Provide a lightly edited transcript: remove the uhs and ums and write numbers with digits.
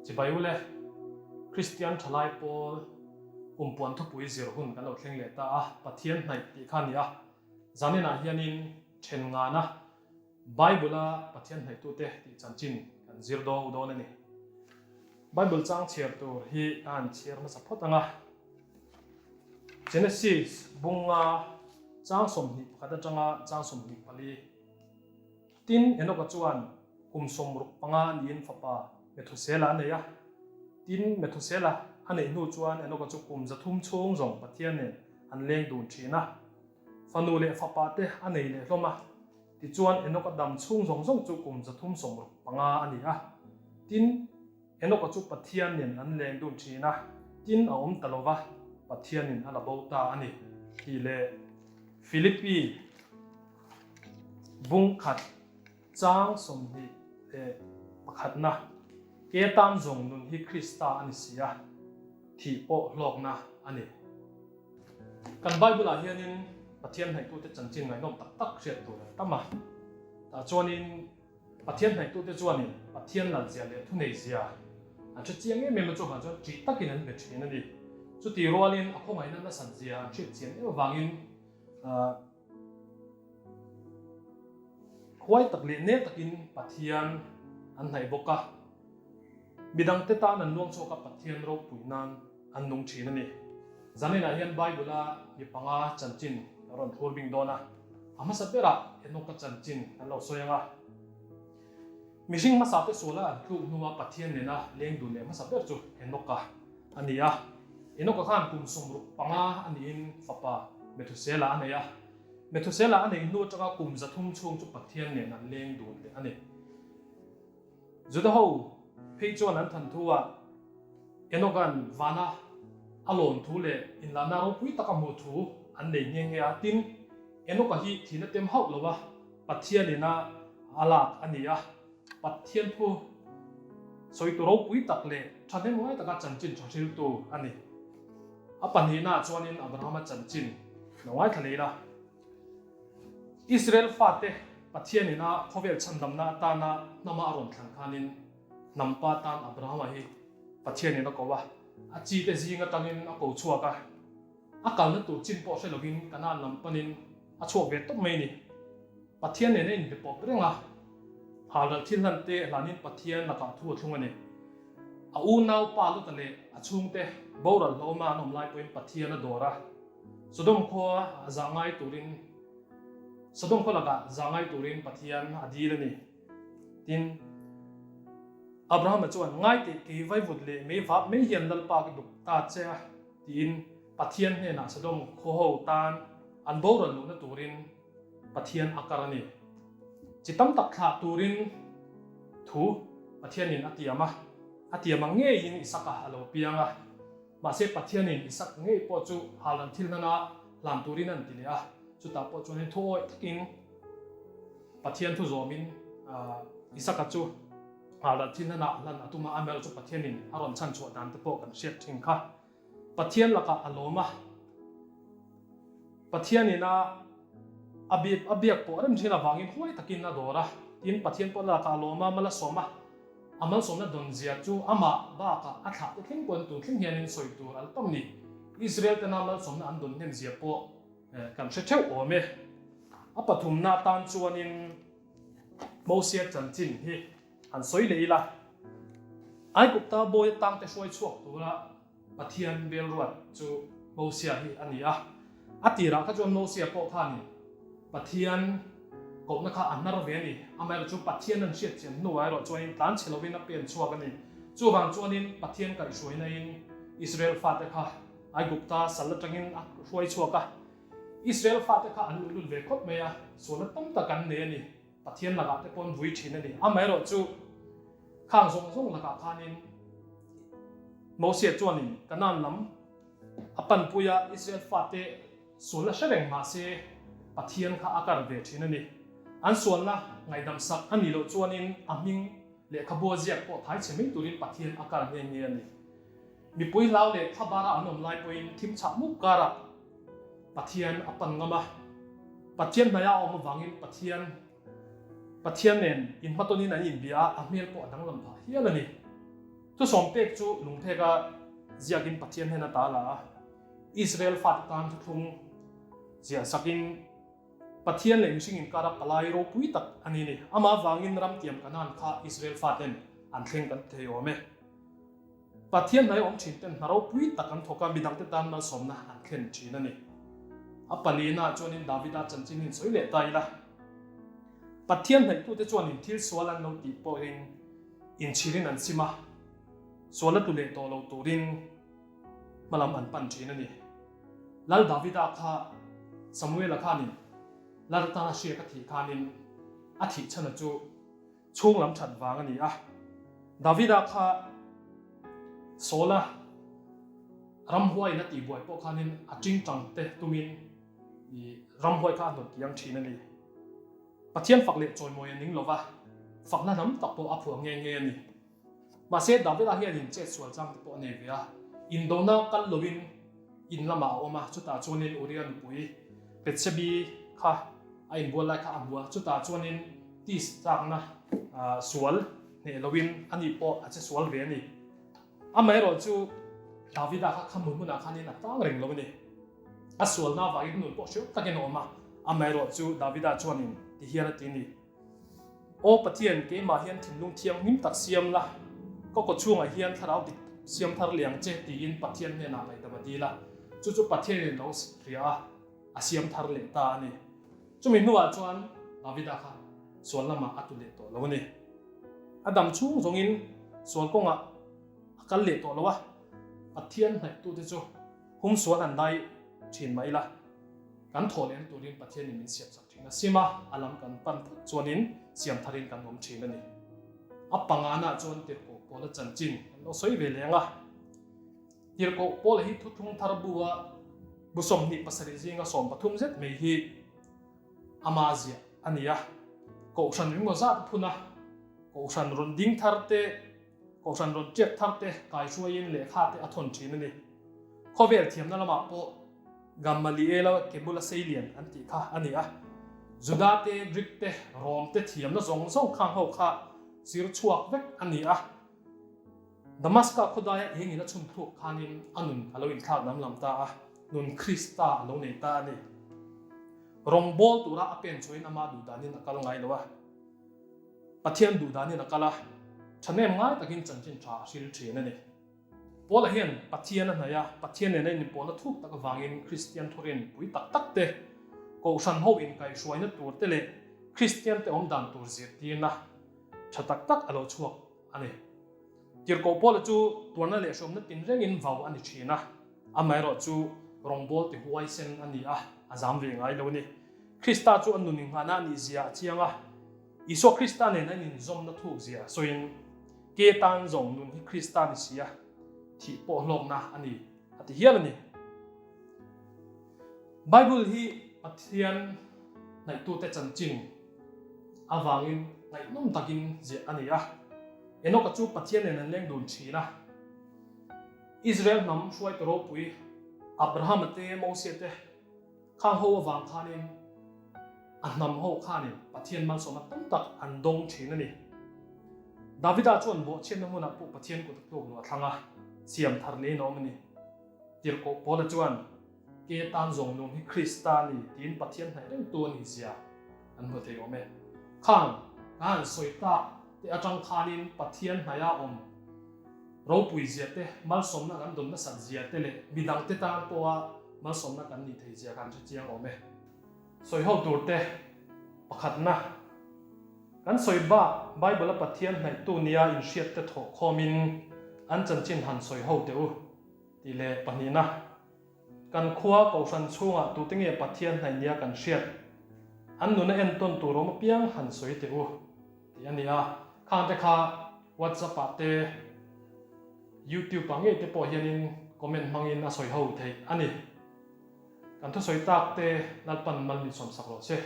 Chibai ule, Kristian thalai pawl kumpuan thupui zir hun kan lo thleng leh ta a, Pathian hnaih tih kha a ni a. Zaninah hianin then ngana Bible-a Pathian hnaihtute tih chanchin kan zir dawn dawn a ni. Bible chang chhiar tur hi ka han chhiar hmasa phawt ang a. Genesis bunga chang 21 atanga chang 24. Tin, Enoka chuan kum 65 niin fapa Methusela a nei a. Tin, Methusela a neih hnu chuan Enoka chu kum 300 chhung zawng Pathian nen an leng dun thin a. Fanu leh fapa te a nei leh hlawm a. Tichuan, Enoka dam chhung zawng zawng chu kum 365 a ni a. Tin, Enoka chu Pathian nen an leng dun thin a, tin a awm ta lo va, Pathianin a la bo ta a ni, tih leh Philippi bung khat chang 21na ke tan zawng nun hi Krista a ni si a, thih pawh hlawkna a ni. Kan Bible-ah hianin Pathian hnaihtute chanchin ngaihnawm tak tak hriat tur an tam a. Tah chuanin Pathian hnaihtute chuanin Pathian lalzia leh thuneizia an hre chiang em em a, chuvang chuan ṭih takin an be ṭhin a ni. Chutih rualin a khawngaihna nasatzia an hriat chian em avangin huai tak leh nel takin Pathian an hnaih bawk a. Midangte tan an luang chhuak a, Pathian ropui nan an nung thin a ni. Zaninah hian Bible-a mi panga chanchin kan rawn thlur bing dawn a, a hmasa berah Enoka chanchin kan lo sawi ang a. Mihring hmasa te suala an tluk hnua Pathian nena leng dun leh hmasa ber chu Enoka a ni a. Enoka khan kum 65 a niin fapa Methusela a nei a. Methusela a neih hnu atanga kum 300 chhung chu Pathian nen an leng dun leh a ni. Juda ho phei chuan an than thu ah Enoch-a'n vana a lawn thu leh inlahna ropui tak a hmuh thu an nei nghe nghe a. Tin, Enoch-a hi thihna tem hauh lo a, Pathianin a a lak a ni a. Pathian thu sawitu ropui tak leh thahnem ngai taka chanchin tha hriltu a ni. A pahnihnaah chuanin Abrahama chanchin lo ngaithla leh ila. Israel fate Pathianin a khawvel chhandamna atana hnama a rawn thlan khanin hnam pa tan Abrahama hi Pathianin a ko a, a chite zing atangin a ko chhuak a, a kalna tur chin pawh hre lovin Kanaan lam panin a chhuak ve tawp mai a ni. Pathian nen a inbe pawp reng a, halral thil hlan te hlanin Pathian lakah thu a thlung a ni. A unau pa Lota leh a chhungte boral hlawma an awm lai pawhin Pathian a dawr a, Sodom khua zah ngai turin Sodom khua lakah zah ngai turin Pathian a dil a ni. Tin, Abrahama chuan, Ngai teh, kei vaivut leh mei vap mai hian Lalpa ka duk ta che a, tiin Pathian hnenah Sodom khaw ho tan an boral luhna turin Pathian a kar a ni. Chi tam tak thlah turin thu Pathianin a tiam a, a tiam ang ngeiin Isaka a lo piang a. Mahse Pathianin Isak ngei pawh chu Halan thil hnana hlan turin an ti leh a, chutah pawh chuanin thu awih takin Pathian thu zawmin Isaka chu Halan thil hnana hlan a tum a, amaherawh chu Pathianin a rawn chhan chhuah dan te pawh kan hriat thin kha. Pathian lakah a lawm a, Pathianin a a biak pawh rem thin avangin huai takin a dawr a, tin Pathian pawh lakah a lawm a, mal a sawm a. A malsawmna dawn zia chu amah bakah a thlah te thleng pawhin tun thleng hianin sawi tur a la tam ni. Israel tena malsawmna an dawn hnem zia pawh kan hre theuh awm e. A pathumna atan chuanin Mosia chanchin hi han sawi leh ila. Aigupta bawi atangte hruai chhuak tura Pathian belruat chu Mosia hi a ni a. A tirah kha chuan Mosia pawh khanin Pathian kohna kha a hnar ve a ni. Amaherawh chu Pathian an hriat chian hnuah erawh chuanin tlan chhe lovin a pen chhuak a ni. Chuvang chuanin Pathian kaihhruainain Israel fate kha Aigupta sal atangin a hruai chhuak a. Israel fate kha an luhlul ve khawp mai a, sualna tam tak an nei a ni. Pathian lakah te pawh an vui thin a ni. Amaherawh chu khang zawng zawng lakah khanin Mosia chuanin Kanaan lam a panpui a, Israel fate sualna hre reng mah se Pathian kha a kar ve thin a ni. An sualna ngaihdam sak a nih loh chuanin a hming lehkhabu a ziak pawh thai chhe mai turin Pathian a kar nghe nghe a ni. Mipui hlau leh thlabara an awm lai pawhin thim chhah mup karah Pathian a pan ngam a. Pathian hnaia a awm avangin Pathian Pathian nen inhmatawnin an inbia a, a hmel pawh a danglam phah hial a ni. Thusawm pek chu lungpheka ziakin Pathian hnen a ta la a, Israel fate tan thuthlung ziah sakin Pathian leh mihring inkara palai ropui tak a ni ni. Amah avangin ram tiam Kanaan kha Israel faten an thleng kan ti thei awm e. Pathian hnai awm thin ten hna ropui tak an thawk a, midangte tan malsawmna an thlen thin a ni. A palina chuanin Davida chanchin in sawi leh ta ila, Pathian hnaihtute chuanin thil sual an lo tih pawhin inchhirin an sim a, sual a tlu leh tawh lo turin hmalam an pan thin a ni. Lal Davida kha Samuela khanin Lal atana hriak a thih khanin a thih chhana chu chhung lam that vang a ni a. Davida kha Saula ramhuaiin a tihbuai pawh khanin a tingtang te tumin ramhuai kha a hnawt kiang thin a ni. Pathian fak leh chawimawi a ning lova, fakna hnam tak pawh a phuah nghe nghe a ni. Mahse, Davida hianin chet sual chang te pawh a nei ve a, indona kal loin in lamah a awm a, chutah chuanin Uria nupui Bethsebi kha a inbual lai kha a hmu a, chutah chuanin tis chakna sual hneh loin ani pawh a che sual ve a ni. Amaherawh chu Davida kha kha hmun hmunah khanin a tang reng lo a ni. A sualna avangin nun pawh hriau takin a awm a, amaherawh chu Davida chuanin ti hian a ti a ni. Aw Pathian, keimah hian thinlung thianghlim tak siam la, ka kaw chhungah hian thlarau dik siam thar liang che tiin Pathian hnenah ngaihdam a dil a, chu chu Pathianin lo hria a, a siam thar leh ta a ni. Chumi hnuah chuan Davida kha sual lamah a tu leh tawh lo a ni. A dam chhung zawngin sual kawngah a kal leh tawh lo a, Pathian hnaihtute chu hum sual han dai thin mah ila, Kan thawh lehna turin Pathianin min siam sak thin a, sima a lam kan pan phawt chuanin siam tharin kan awm thin a ni. A pangana chuan Tirhkoh Paula chanchin kan lo sawi ve leng a. Tirhkoh Paula hi thuthlung thar bu a bu 27 zinga 13 zet mai hi ama ziah a ni a. Kohhran ringaw zat a phun a, Kohhran rawn ding thar te, Kohhran rawn tiak thar te kaihruaiin lehkha te a thawn thin a ni. Khawvel thiamna lamah pawh Gamaliela ke bula seilian an tih kha a ni a. Juda te, Greek te, Rom te thiamna zawng zawng khang ho kha zir chhuak vek a ni a. Damaska khawdaia engin a chhun thluk khanin a nun a lo inthlak danglam ta a, nun Krista a lo nei ta a ni. Rawngbâwl tura a pen chhuahin amah duhdanin a kal ngai lo a. Pathian duhdanin a kal a, ṭhahnem ngai takin chanchin ṭha a hril ṭhin a ni. Paula hian Pathian a hnaih a, Pathian nena inpawhna thuk tak avangin Kristian thurin pui tak tak te, Kohhran ho inkaihhruaina tur te leh Kristian te awm dan tur zirtirna tha tak tak a lo chhuak a ni. Tirhkoh Paula chu tuarna leh hrawmna tinrengin vau a ni thin a, amaherawh chu rawngbawl ti huaisen a ni a, a zam ve ngai lo a ni. Krista chu a nun inghahna a nih zia a chiang a, Isua Krista nen an inzawmna thuk zia sawiin, Ke tan zawng nun hi Krista ni si a, thih pawh hlawkna a ni, a ti hial a ni. Bible hi Pathian hnaihtute chanchin avangin ngaihnawm takin ziah a ni a. Enoka chu Pathian nen an leng dun thin a. Israel hnam hruaitu ropui Abrahama te, Mosia te, Khang ho avang khanin a hnam ho khanin Pathian malsawmna tam tak an dawng thin a ni. Davida chuan bawhchhiatna hmunah pawh Pathian kut a tluk luah thlang a, siam thar niin a awm a ni. Tirhkoh Paula chuan, Ke tan zawng nung hi Krista a ni tiin Pathian hnaih rengtu a nih zia an hmu thei awm e. Khang ka han sawi tak te atang khanin Pathian hnaiha awm ropui zia te, malsawmna kan dawn nasat zia te leh midangte tan pawha malsawmna kan nih thei zia kan hre chiang awm e. Sawi ho tur te pakhatna, Kan sawi bak Bible a Pathian hnaihtu nia inhriat te thawh khawmin an chanchin han sawi ho teh u tih leh pahnihna, Kan khua Kohhran chhungah tute nge Pathian hnaih nia kan hriat? An nuna entawn tur awm apiang han sawi teh u tih a ni a. Khangte kha WhatsApp ah te, YouTube ah ngei te pawh hianin comment hmangin a sawi ho theih a ni. Kan thusawi tak te Lalpan mal min sawmsak rawh se.